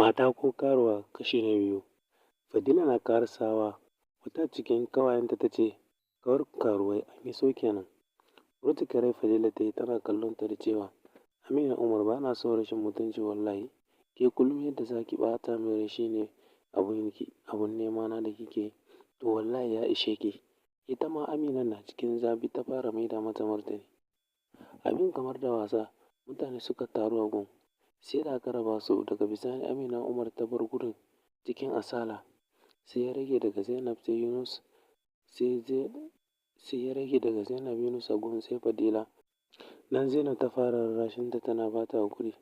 Mata ko karuwa kashi na biyu. Fadila na karasawa wata cikin ƙawayenta ta ce, "Kawar karuwai an iso kenan." Murtuke rai Fadila ta yi tana kallon ta da cewa, "Amina Umar, ba na son rashin mutunci wallahi. Ke kullum yadda za ki ɓata min rai shi ne abun nema na da kike, to wallahi ya ishe ki." Ita ma Amina na cikin zafi ta fara maida mata martani. Abin kamar da wasa mutane suka taru a gun. Sai da aka raba su, daga bisani Amina Umar ta bar gurin cikin asala. Sai ya rage daga Zainab sai Yunus sai ya rage daga Zainab, Yunus a gun sai Fadila. Nan Zainab ta fara rarrashinta tana ba ta haƙuri.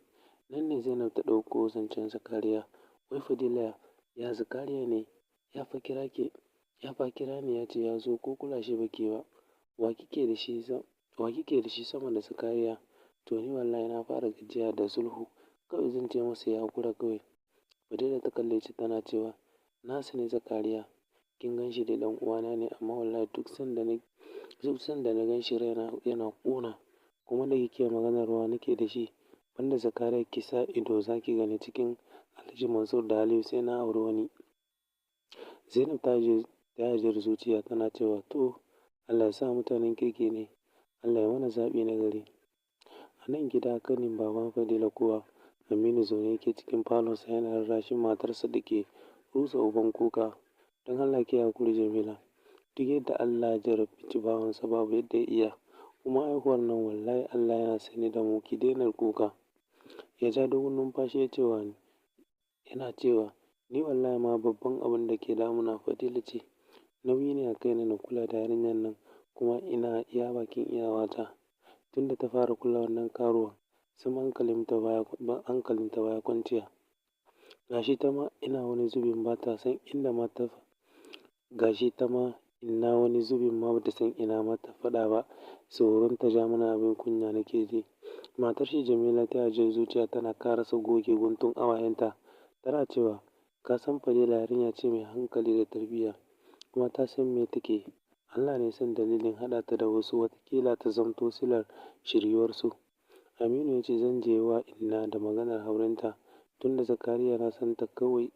Nan ne Zainab ta ɗauko zancen Zakariya. "Wai Fadila, ya Zakariya ne? Ya fa kira ki, ya fa kira ni ya ce ya zo, ko kula shi baki ba. Wa kike da shi wa kike da shi sama da Zakariya? To ni wallahi na fara gajiya da sulhu. Kawai zan ce masa ya haƙura kawai." Fadila ta kalle ta tana cewa, "Na sani Zakariya. Kin gan shi dai ɗan uwana ne, amma wallahi duk sanda na gan shi raina yana ƙuna. Kuma da kike maganar wa nake da shi. Banda Zakariya, ki sa ido za ki gani cikin Alhaji Mansur da Aliyu sai na auri wani." Zainab ta yi ajiyar zuciya tana cewa, "To Allah ya sa mutanen kirki ne. Allah ya mana zaɓi na gari." A nan gida kanin baban Fadila kuwa, Aminu zaune yake cikin falonsa yana rarrashin matarsa da ke rusa uban kuka. "Don Allah ki yi haƙuri, Jamila. Duk yadda Allah ya jarabci bawansa, babu yadda ya iya. Kuma haihuwar nan, wallahi Allah yana sane da mu, ki daina kuka." Ya ja dogon numfashi ya cewa yana cewa, "Ni wallahi ma babban abin da ke damuna Fadila ce. Nauyi ne a kaina na kula da yarinyar nan, kuma ina iya bakin iyawata. Tun da ta fara kula wannan karuwan, sam hankalinta baya kwanciya. Gashi ta ma ina wani zubin ba ta san inda ma ta gashi ta ma ina wani zubin ma bata san ina ma ta faɗa ba. Tsoron ta ja mana abin kunya nake ji." Matar shi Jamila ta ajiyar zuciya tana karasa goge guntun hawayenta. Tana cewa, "Ka san Fadila yarinya ce mai hankali da tarbiyya, kuma ta san me take. Allah ne san dalilin haɗa ta da wasu, watakila ta zamto silar shiryuwarsu." Aminu ya ce, "Zan je wa inna da maganar aurenta, tunda Zakariya na son ta, kawai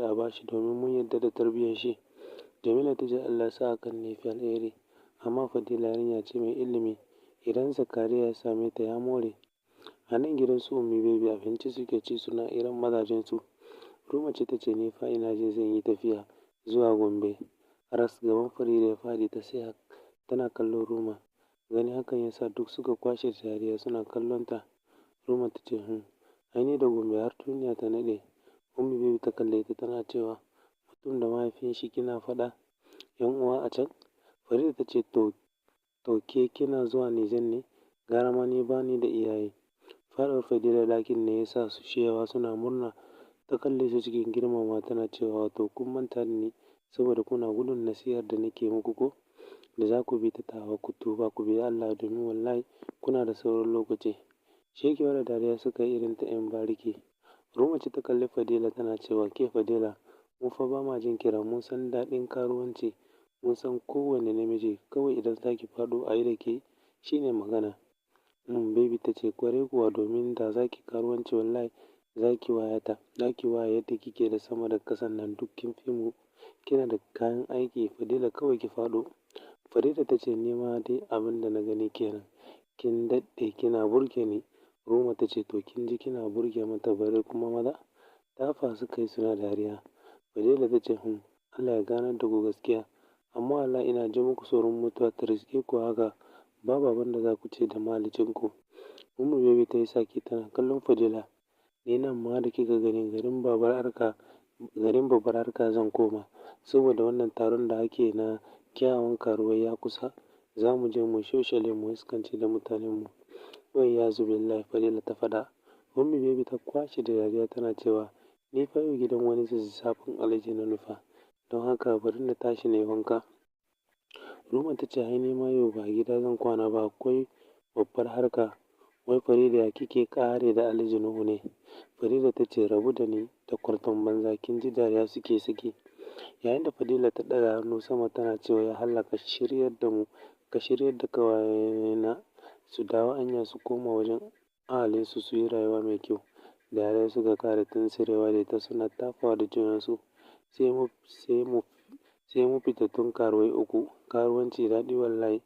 a bashi, domin mun yarda da tarbiyyar shi." Jamila ta ce, "Allah sa hakan ne fi alheri. Amma Fadila yarinya ce mai ilimi. Idan Zakariya ya same ta, ya more." A nan gidan su Ummi Baby abinci suke ci suna hirar mazajensu. Ruma ce ta ce, "Ni fa ina jin zan yi tafiya zuwa Gombe." Ras gaban Farida ya faɗi, ta tsaya tana kallon Ruma. Ganin hakan ya sa duk suka kwashe dariya suna kallon ta. Ruma ta ce, Ai ni da Gombe har duniya ta naɗe." Ummi Baby ta kalle ta tana cewa, "Mutum da mahaifin shi kina faɗa yan uwa a can." Farida ta ce, To ke kina zuwa Nijar ne? Gara ma ni ba ni da iyaye." Faɗuwar Fadila ɗakin ne ya sa su shewa suna murna. Ta kalle su cikin girmamawa tana cewa, "Wato kun manta da ni saboda kuna gudun nasihar da nake muku, ko? Da za ku bi ta tawa ku tuba ku bi Allah, domin wallahi kuna da sauran lokaci." Shekewa da dariya suka yi irin ta 'yan bariki. Ruma ce ta kalli Fadila tana cewa, "Ke Fadila, mu fa ba ma jin kira, mun san daɗin karuwanci, mun san kowane namiji, kawai idan za ki faɗo a yi da ke shi ne magana." Baby ta ce, "Kwarai kuwa, domin da za ki karuwanci, wallahi za ki wayata, za ki waye yadda kike da sama da ƙasan nan duk kin fi mu, kina da kayan aiki Fadila, kawai ki faɗo." Farida ta ce, "Ni ma dai abin da na gani kenan. Kin daɗe kina burge ni." Ruma ta ce, "To kin ji kina burge mata, bare kuma maza." Tafa suka yi suna dariya. Fadila ta ce, Allah ya ganar da ku gaskiya. Amma wallahi ina ji muku tsoron mutuwa ta riske ku haka, babu abin da za ku ce da mahaliccinku. Ummu Baby ta yi saki tana kallon Fadila. "Ni nan ma da kika gani, garin babbar harka zan koma. Saboda wannan taron da ake na kyawawan karuwai ya kusa. Za mu je mu shoshale mu iskanci da mutanenmu." "Wai ya billahi," Fadila ta faɗa. Ummi Baby ta kwashe da dariya tana cewa, "Ni fa yau gidan wani zazzafan alhaji na nufa. Don haka bari na tashi na yi wanka." Ruma ta ce, "Ai ni ma yau ba gida zan kwana ba, akwai babbar harka. Wai Farida, ya kike ƙare da Alhaji Nuhu ne?" Farida ta ce, "Rabu da ni da kwarton banza, kin ji." Dariya suke saki. Yayin da Fadila ta ɗaga hannu sama tana cewa, "Ya Allah, ka shiryar da mu, ka shiryar da ƙawayena su dawo hanya, su koma wajen ahalinsu su yi rayuwa mai kyau." Dariya suka kara tuntsirewa da ita suna tafawa da junansu. Sai mu sai mu sai mu fitattun karuwai uku. Karuwanci daɗi wallahi.